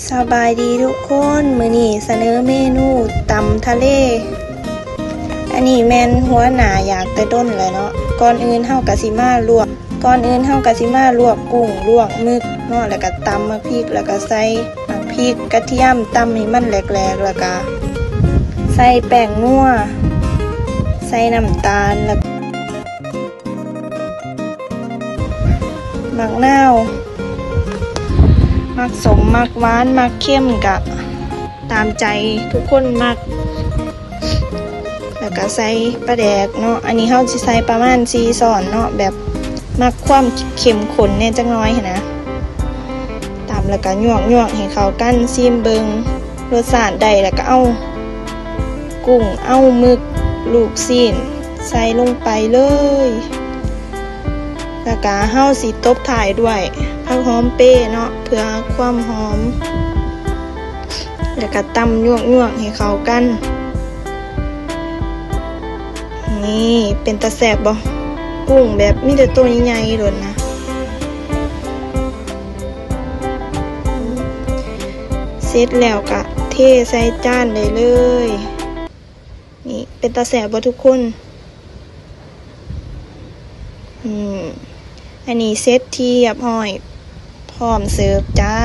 ສະບາຍດີທຸກຄົນ, ມື້ນີ້ສະເໜີເມນູຕຳທະເລ. ອັນນີ້ແມ່ນຫົວໜ້າຢາກແຕ່ດົນແຫຼະເນາະ. ກ່ອນອື່ນເຮົາກະຊິມາລວກ, ກ່ອນອື່ນເຮົາກະຊິມາລວກກຸ້ງ, ລວກໝຶກເນາະ, ແລ້ວກະຕຳໝາກພິກ, ແລ້ວກະໃສ່ໝາກພິກ, ກະທຽມ, ຕຳໃຫ້ມັນແຫຼກໆ, ແລ້ວກະໃສ່ແປ້ງນົວ, ໃສ່ນ້ຳຕານ, ແລ້ວ ໝາກນາວ, ມັກສົ້ມ ມັກຫວານ ມັກເຄັມກະຕາມໃຈທຸກຄົນມັກ. ແລ້ວກະໃສ່ປາແດກເນາະ, ອັນນີ້ເຮົາຊິໃສ່ປະມານສີ່ຊ້ອນເນາະ, ແບບມັກຄວາມເຂັ້ມຂຸ້ນແດ່ຈັກໜ້ອຍຫັ້ນນະ. ຕຳແລ້ວກະຍວກໆໃຫ້ເຂົ້າກັນ, ຊີມເບິ່ງ ລົດຊາດໄດ້ແລ້ວກະເອົາກຸ້ງ ເອົາໝຶກ ລູກຊີ້ນໃສ່ລົງໄປເລີຍ. ແລ້ວກະເຮົາຊິຕົບທ້າຍດ້ວຍຜັກຫອມເປເນາະ ເພື່ອຄວາມຫອມ. ແລ້ວກະຕຳຍວກໆໃຫ້ເຂົ້າກັນ. ນີ້ເປັນຕາແຊບບໍ່? ກຸ້ງແບບມີແຕ່ໂຕໃຫຍ່ໆໂລດນະ. ເສັດແລ້ວກະເທໃສ່ຈານໄດ້ເລີຍ. ນີ້ເປັນຕາແຊບບໍ່ທຸກຄົນ? ອືມ ອັນນີ້ເສັດທີ່ຮຽບຮ້ອຍ ພ້ອມເສີບຈ້າ.